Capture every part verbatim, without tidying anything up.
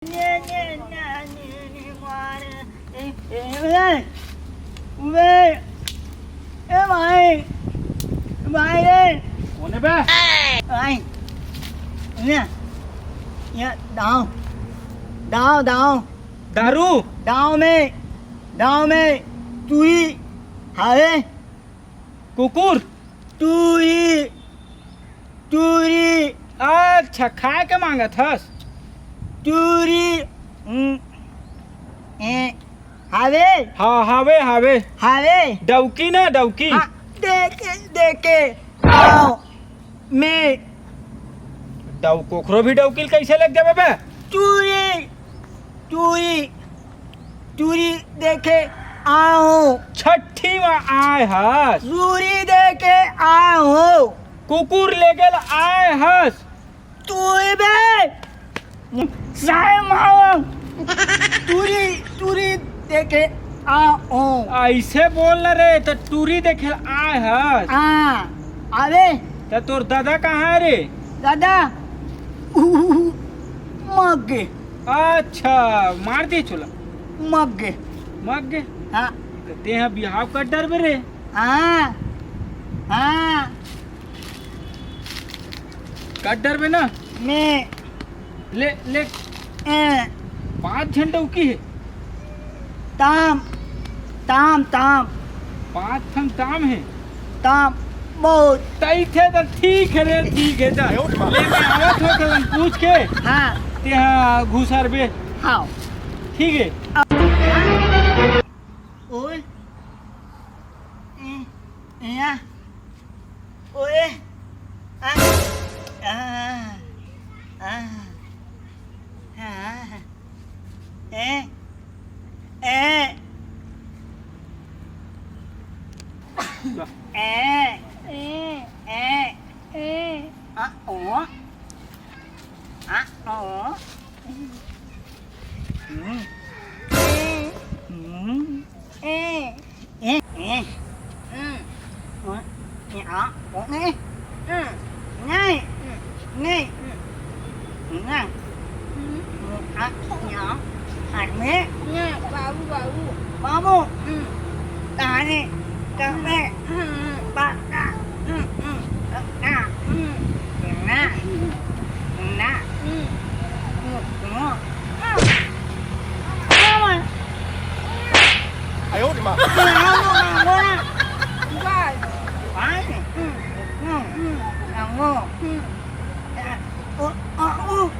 ए, ए, ए, ए, ए, ए, ए, ए, ए भाई, भाई रे। कोन हे बे? भाई, ये, ये दाव, दाव, दाव। दारू? दाव में, दाव में टूरी हावे। कुकुर? टूरी, टूरी। अच्छा, खाए के मांगत हस? टूरी, हम्म, ए, हावे? हाँ, हावे, हावे। हावे? डौकी ना, डौकी। हाँ, देखे, देखे, आओ, में। डौ-, कोखरो भी डौकी ल कैसे लग जाबे बे? टूरी, टूरी, टूरी देखे आऊं। छट्ठी म आय हस। टूरी देखे आऊं। कुकुर लेगेल आय हस। टूरी बे। साय माओ। टूरी, टूरी देखे आऊं। ऐसे बोल ना रे, त टूरी देखे आय हस। हाँ, अबे। त तोर दादा कहाँ हे रे? दादा, मर गे। अच्छा, मार दे चोला। मर गे। मर गे? हाँ। त तेहा बिहाव कर डरबे रे। हाँ, हाँ। कर डरबे ना। मैं। ले, ले। ए। पांच झन डौकी हे। ताम, ताम, ताम। पांच ठन ताम हे। ताम, बहुत। तइथे त ठीक हे रे, ठीक हे, जा। ले, मैं आवत हो, तेला पूछ के। हाँ। तेहा घुसरबे। हाँ। ठीक हे। ओए। ए, ए, आ। ओए। आ। आ। आ। आ। ए। ए। ए। ए। ए। ए। आ, ओ। आ, ओ। हम्म। ए। हम्म। ए। ए, ए। हम्म। ओ, ए, आ, ओ, ए। हम्म। नहीं। हम्म। नहीं। हम्म। नहीं। हम्म। हम्म, आ, या। आदमी। नहीं, बाबू, बाबू। बाबू। हम्म। ताने। कमे। हम्म। बाका। हम्म, हम्म। ना। हम्म। ना। हम्म। हम्म। हम्म। 哎呦我的妈！ Bye. Hum, hum, hum. Hum. Hum. Hum. Hum. Hum. Hum. Hum.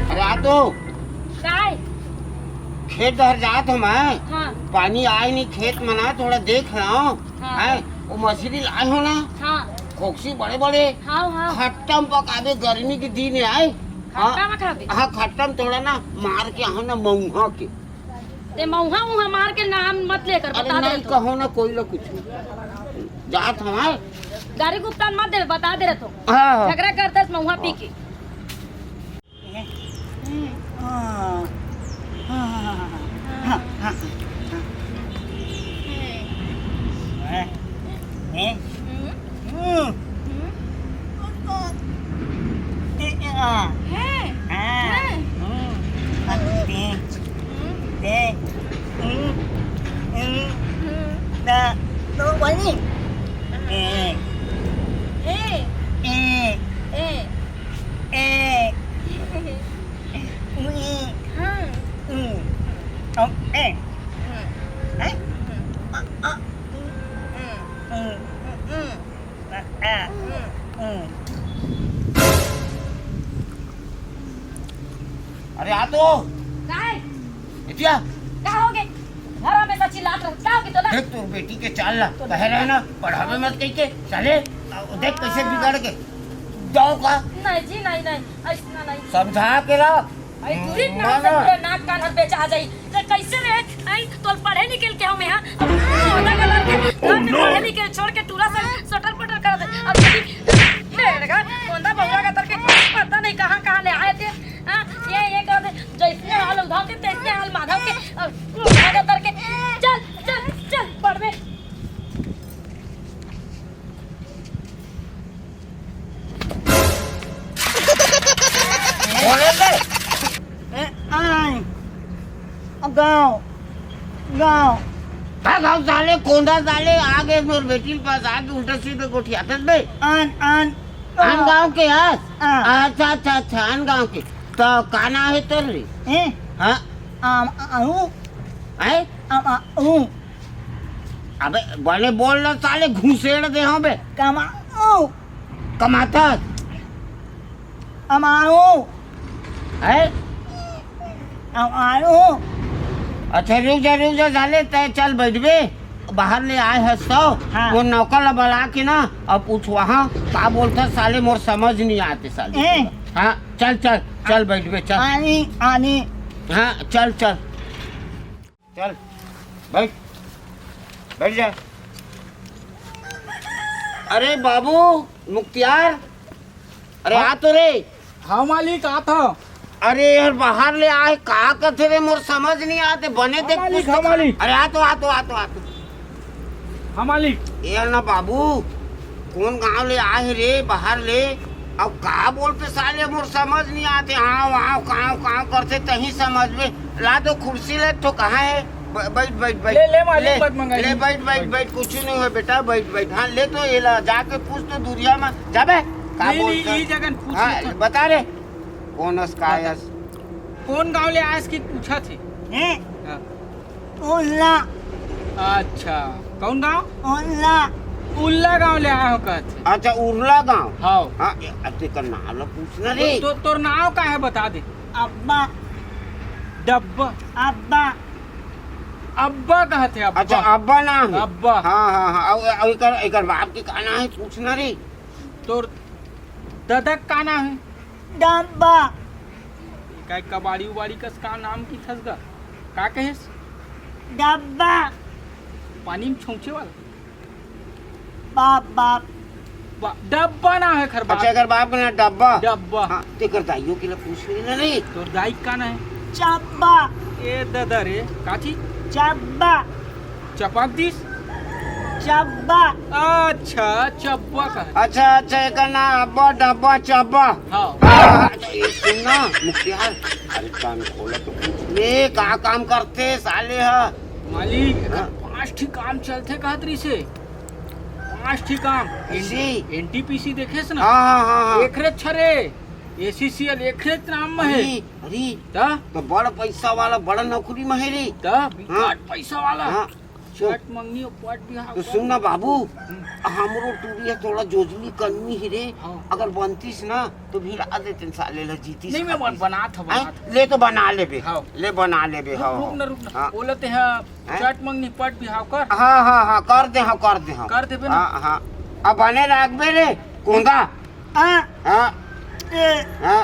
अरे आ तो। काय? खेत डहर जात हो मैं। हाँ। पानी आय नहीं खेत में ना, थोड़ा देख लाओ। हाँ। हैं? वो मछली लाए हो ना? हाँ। खोकसी बड़े बड़े। हाँ, हाँ। खट्टा म पकाबे, गर्मी के दिन आय। खट्टा म खाबे? हाँ, खट्टा म थोड़ा ना मार के आहो ना मऊहा के। ते मऊहा उहा मार के नाम मत लेकर, अरे बता दे नहीं तो। कहो ना कोई ला कुछ। जात हमार। गारी गुप्तान मत दे, बता दे रहे तो। हाँ, हाँ। झगड़ा करता है मऊहा पी के। अरे आ तो। काय? एतिया। का होगे? घर हमेशा चिल्लात रह। का होगे तोला? देख तोर बेटी के चाल ला। तो बहरा है ना, पढ़ावे मत कह के। चले, देख कैसे बिगाड़ के। जाओ का? नहीं जी, नहीं, नहीं। ऐसा नहीं। समझा के रख। अरे दूरी ना, ना, से ना। पूरा नाक कान हर बेचा आ जाई। तो कैसे रे? आई, तोल पढ़े निकल के हमें, हाँ? अब मोदा का लड़के घर में पढ़े निकल छोड़ के टूरा से सटर पटर कर दे। अब कभी मेरे का मोदा बहुरा का तरके पता नहीं कहाँ, कहाँ ले आए थे। हाँ, ये, ये कर दे। जैसे हाल उधाव के, तैसे हाल माधव के। अब मोदा का तरके। चल, चल, चल, पढ़ बे। गाँव, गाँव। का गाँव साले, कोंदा साले, आगे मोर बेटी के पास आके उल्टा सीधा गोठियाथस बे। आन, आन। आन गाँव के हस? हाँ। अच्छा, अच्छा, अच्छा, आन गाँव के। तो का नाम हे तोर रे? हैं? हाँ? आम, आहू। हैं? आम, आहू। अबे, बने बोल ना साले, घुसेड़ दे हँव बे। कमाऊ। कमाथस? अमारू। हैं? अमारू। अच्छा, रुक जा, रुक जा, साले, तैं चल बइठबे, बाहर ले आए हस तो, हाँ। वो नौकर ला बला के ना, अब पूछवा, हाँ, का बोलथस साले, मोर समझ नइ आत हे साले। ए। हाँ, चल, चल, चल बइठबे, चल। आनी, आनी। हाँ, चल, चल। चल, बइठ, बइठ जा। अरे बाबू, मुख्तियार, अरे हाँ। आ तो रे। हाँ मालिक, आत हँव। अरे यार, बाहर ले आए, का कथे रे, मोर समझ नइ आत हे, बने हाँ देख मालिक, कुछ तो हाँ मालिक। अरे आ तो, आ तो, आ तो, आ तो। हाँ मालिक। ए ना बाबू, कोन गांव ले आए हे रे बाहर ले? अउ का बोलथे साले, मोर समझ नइ आत हे। आव, आव, काव, काव करथे, तहीं समझबे। ला तो कुर्सी ले, तो कहाँ हे? ब-, बइठ, बइठ, बइठ। ले, ले मालिक, ले, मत मंगाई। ले, बइठ, बइठ, बइठ, कुछु नइ होय बेटा, बइठ, बइठ। हाँ, ले तो एला जाके पूछ तो दुरिहा म, जाबे? का नहीं, नहीं, बोलथे? ई जगह पूछ हाँ, लेथन। बता रे, कोन अस, का बता। अस? कोन गांव ले आए हस कि पूछथे? हैं? हाँ। उल्ला। अच्छा, कौन गांव? उल्ला। उल्ला गांव ले आए हँव कहथे। अच्छा, उर्ला गांव। हाँ। हाँ, ए, अब तेकर नाम ला पूछना रे। तो, तोर नाम का हे, बता दे। अब्बा। डब्बा। अब्बा। अब्बा कहथे, अब्बा। अच्छा, अब्बा नाम हे। अब्बा। हाँ, हाँ, हाँ। अउ, अउ एकर, एकर बाप के का नाम हे, पूछना रे। तोर ददा के का नाम हे? डब्बा। काय कबाड़ी उबाड़ी कस का नाम किथस गा? का कहेस? डब्बा। पानी म छौंचे वाला? बाप, बाप। बा-, डब्बा नाम हे एकर बाप। अच्छा, एकर बाप के नाम डब्बा? डब्बा। हाँ, तेकर दाइयो के ला पूछ ले ना रे। तोर दाई के का नाम हे? चब्बा। ए ददा रे, का चीज? चब्बा। चपक दिस? चब्बा। अच्छा, चब्बा का। अच्छा, अच्छा, एकर नाम अब्बा, डब्बा, चब्बा। हाँ। हाँ, तो ये सुन ना, मुखियार, अरे कान खोला तो पूछ ले, का काम करथे साले ह? मालिक, हाँ। पाँच ठी काम चलथे कहत रहिसे। पाँच ठी काम। ऐसी? एन टी पी सी देखेस ना? हाँ, हाँ, हाँ, हाँ। एकरे छरे, ए सी सी एल एकरे नाम म हे। अरे, अरे, त? तो बड़ पैसा वाला, बड़ नौकरी म हे रे। त? हाँ। बिकट पैसा वाला। हाँ। सुन। पट मंगनी अउ पट बिहाव तो कर। सुन ना बाबू, हम्म। हमरो टूरी ह थोड़ा जोजली कनमी हे रे। हाँ। अगर बनतिस ना, तो भिड़ा देतेन साले ला जीतिस नहीं, मैं खातिस। बन-, बनात हँव, हैं? बनात हँव। ले तो बना लेबे। हाँ। ले बना लेबे, रुक, हाँ, रुक हाँ। ना, रुक ना। हाँ। ओला तें ह हैं? चट मंगनी पट बिहाव कर। हाँ, हाँ, हाँ, कर दे हँव, कर दे हँव। कर देबे ना। हाँ, हाँ। अब बने राखबे रे, कोंदा। हाँ। हाँ। ए। हाँ।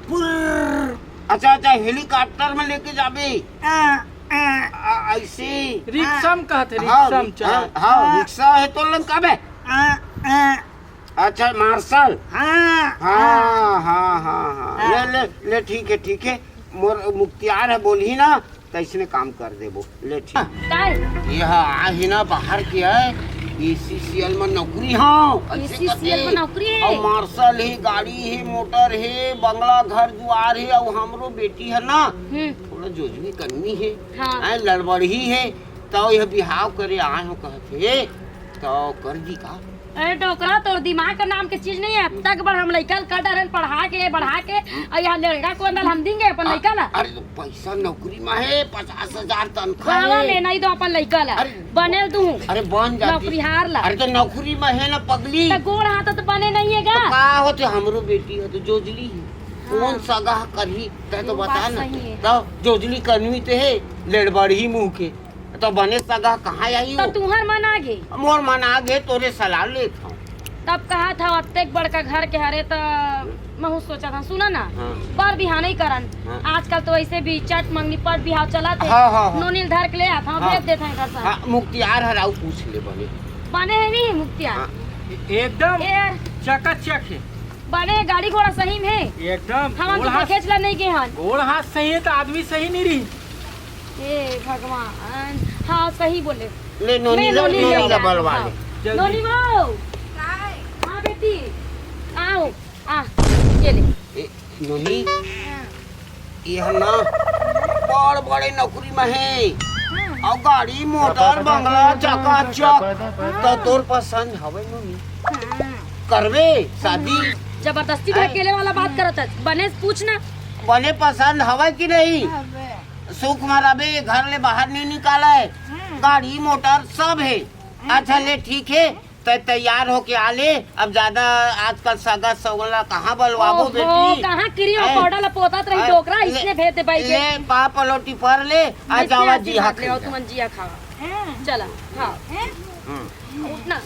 पुर्र। अच्छा, अच्छा, हेलीकॉप्टर म लेके जाबे। हाँ, हाँ। आ, ऐसे। रिक्शा म कहत हे, हाँ, रिक्शा म रि-, चला। हाँ, हाँ, हाँ। रिक्शा हे तोर लंग का बे? हाँ, हाँ। अच्छा, मार्शल। हाँ, हाँ, हाँ। हाँ, हाँ, हाँ। हाँ। ले, ले, ले, ठीक हे, ठीक हे। मोर मुखियार ह बोलही ना, त अइसने काम कर देबो। ले, ठीक। काय? ये ह आही ना बाहर के हे, ए सी सी एल म नौकरी हँव। अइसे ए सी सी एल म कथे। नौकरी हे? अउ मार्शल हे, गाड़ी हे, मोटर हे, बंगला, घर दुआर हे, अउ हमरो बेटी ह ना, हम्म। थोड़ा जोजनी कनमी हे। हाँ। हैं, लड़बड़ही हे, त ये बिहाव करे आए हँव कहत हे, त कर दी का? अरे डोकरा, तोर दिमाग के नाम के चीज नहीं हे। अब तक बर हम लइका ल कर डारेन पढ़ा के, बढ़ा के, अउ यहाँ लेड़गा कोंदा ल हम दिंगे अपन हाँ, लइका ला। अरे तो पैसा नौकरी म हे, पचास हजार तनख्वाह बाबा हे। में नहीं दो अपन लइका ला। अरे बने ल दूँ। अरे बन जाती। नौकरिहार ला। अरे तो नौकरी म हे ना पगली। तो गोड़ हाथ तो बने नहीं हे गा। तो का होथे, हमरो बेटी हे तो जोजली हे। हाँ। कोन सगा करही, तैं तो वो बता बात ना। सही हे। तो जोजली कनमी ते हे, लेड़बड़ही मुँह के। त बने सगा कहाँ आही त वो? तुँहर मन आगे। मोर मन आगे, तोरे सलाह लेत हँव। तब कहत हँव, अतेक बड़का घर के हरे त महूँ सोचत हँव। सुना ना, हाँ। बर बिहाव नइ करन। हाँ। आजकल तो वइसे भी चट मंगनी पट बिहाव चलत हे। हाँ, हाँ, हाँ। नोनी ल धर के ले आत हँव, हाँ। भेज देत हँव एकर संग। हाँ, मुखियार हर अउ पूछ ले बने। बने हे नहीं मुखियार? हाँ। एकदम ए यार। चकाचक हे। बने गाड़ी घोड़ा सही म हे? एकदम। हमन तो गोड़ हाथ देखेच ला नइ गे हन। गोड़ हाथ सही हे त आदमी सही नइ रही। हे भगवान, हाँ, सही बोले। ले, नोनी मैं ला, नोनी नोनी ला ला बलवा ले। हाँ, जल्दी। नोनी वो। काय? हाँ, बेटी, आओ, आ, ये ले। ए, नोनी, हाँ। ये हम ना, बड़ बड़े नौकरी में हे, अउ गाड़ी मोटर बंगला चकाचक, त तोर पसंद हवय नोनी? करबे शादी? जबरदस्ती ढकेले वाला बात करत हस, बने से पूछ ना। बने पसंद हवय कि नहीं? सुख म रबे, घर ले बाहर नहीं निकालय, गाड़ी मोटर सब हे। अच्छा ले, ठीक हे, तै तैयार होके आ ले। अब ज्यादा आजकल सगा सौगला कहाँ बलवाबो ओहो, बेटी? कहाँ किरी हो हैं? पाउडर ला पोतात रही हैं? डोकरा, ले, इसने भेज दे बाई के। ले पा पलोटी पर ले, आ बस जावा ऐसी जी हाथ बात ले आओ, ले। तुमन जिया खावा। चला, खाओ। हम्म। उठना।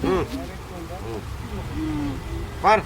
हम्म। पर